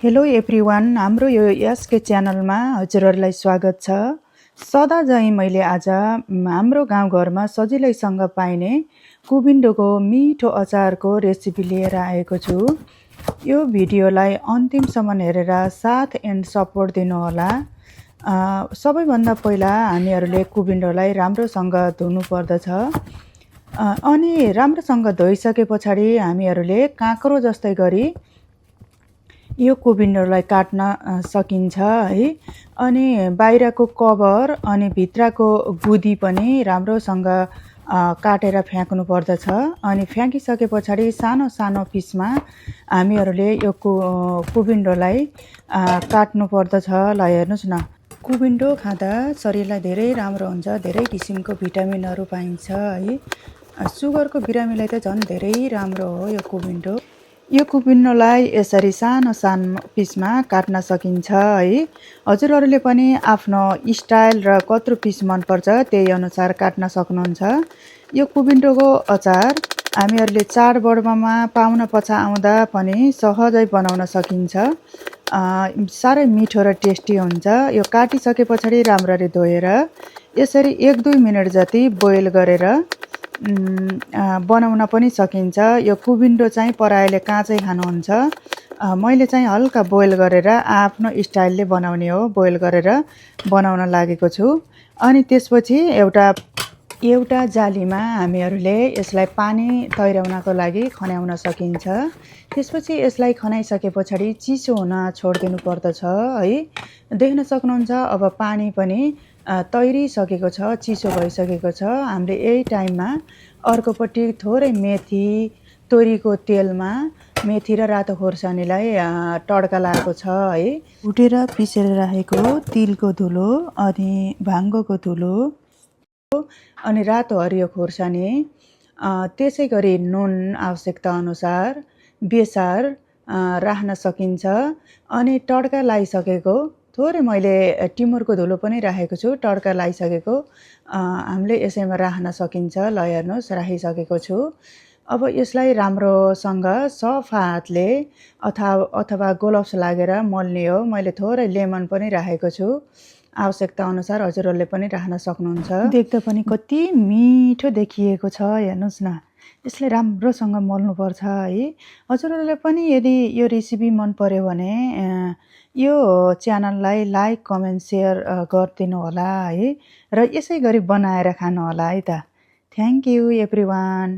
Hello everyone, हाम्रो यो SK च्यानलमा हजुरहरूलाई स्वागत छ। सदा झैँ मैले आज हाम्रो गाउँघरमा सजिलैसँग पाइने कुबिन्डोको मिठो अचारको रेसिपी लिएर आएको छु। यो भिडियोलाई अन्तिमसम्म हेरेर साथ एन्ड सपोर्ट दिनुहोला। सबैभन्दा पहिला हामीहरूले कुबिन्डोलाई राम्रोसँग धुनु पर्दछ। अनि राम्रोसँग धोइसके पछाडि हामीहरूले काँक्रो जस्तै गरी यो कुबिन्डोलाई काट्न सकिन्छ है। अनि बाहिरको कभर अनि भित्रको गुदी पनि राम्रोसँग काटेर फ्याँक्नु पर्दछ। अनि फ्याँकिसके पछाडि सानो सानो पिसमा हामीहरूले यो कुबिन्डोलाई काट्नु पर्दछ। ल हेर्नुहोस् न, कुबिन्डो खाँदा शरीरलाई धेरै राम्रो हुन्छ, धेरै किसिमको भिटामिनहरू पाइन्छ है। सुगरको बिरामीलाई त झन् धेरै राम्रो हो यो कुबिन्डो। यो कुबिन्डोलाई यसरी सानो सानो पिसमा काट्न सकिन्छ है। हजुरहरूले पनि आफ्नो स्टाइल र कत्रो पिस मनपर्छ त्यही अनुसार काट्न सक्नुहुन्छ। यो कुबिन्डोको अचार हामीहरूले चाडपर्वमा पाहुना पछा आउँदा पनि सहजै बनाउन सकिन्छ। साह्रै मिठो र टेस्टी हुन्छ। यो काटिसके पछाडि राम्ररी धोएर यसरी 1-2 मिनट जति बोइल गरेर बनाउन पनि सकिन्छ। यो कुबिन्डो चाहिँ प्रायले काँचै खानुहुन्छ। मैले चाहिँ हल्का बोइल गरेर आफ्नो स्टाइलले बनाउने हो, बोइल गरेर बनाउन लागेको छु। अनि त्यसपछि एउटा जालीमा हामीहरूले यसलाई पानी तैराउनको लागि खन्याउन सकिन्छ। त्यसपछि यसलाई खनाइसके पछाडि चिसो हुन छोडिदिनु पर्दछ है। देख्न सक्नुहुन्छ अब पानी पनि तैरिसकेको छ, चिसो भइसकेको छ। हामीले यही टाइममा अर्कोपट्टि थोरै मेथी, तोरीको तेलमा मेथी र रातो खोर्सानीलाई तड्का लगाएको छ है। भुटेर पिसेर राखेको तिलको धुलो अनि भाङ्गोको धुलो अनि रातो हरियो खोर्सानी, त्यसै गरी नुन आवश्यकता अनुसार, बेसार राख्न सकिन्छ। अनि तड्का लगाइसकेको थोरै मैले टिमुरको धुलो पनि राखेको छु, तड्का लगाइसकेको हामीले यसैमा राख्न सकिन्छ। ल हेर्नुहोस्, राखिसकेको छु। अब यसलाई राम्रोसँग सफा हातले अथवा ग्लोभ्स लागेर मोल्ने हो। मैले थोरै लेमन पनि राखेको छु, आवश्यकता अनुसार हजुरहरूले पनि राख्न सक्नुहुन्छ। देख्दा पनि कति मिठो देखिएको छ, हेर्नुहोस् न। यसले राम्रोसँग मोल्नुपर्छ है। हजुरहरूले पनि यदि यो रेसिपी मन पर्यो भने यो च्यानललाई लाइक, कमेन्ट, सेयर गरिदिनु होला है। र यसै गरी बनाएर खानु होला है त। Thank you everyone.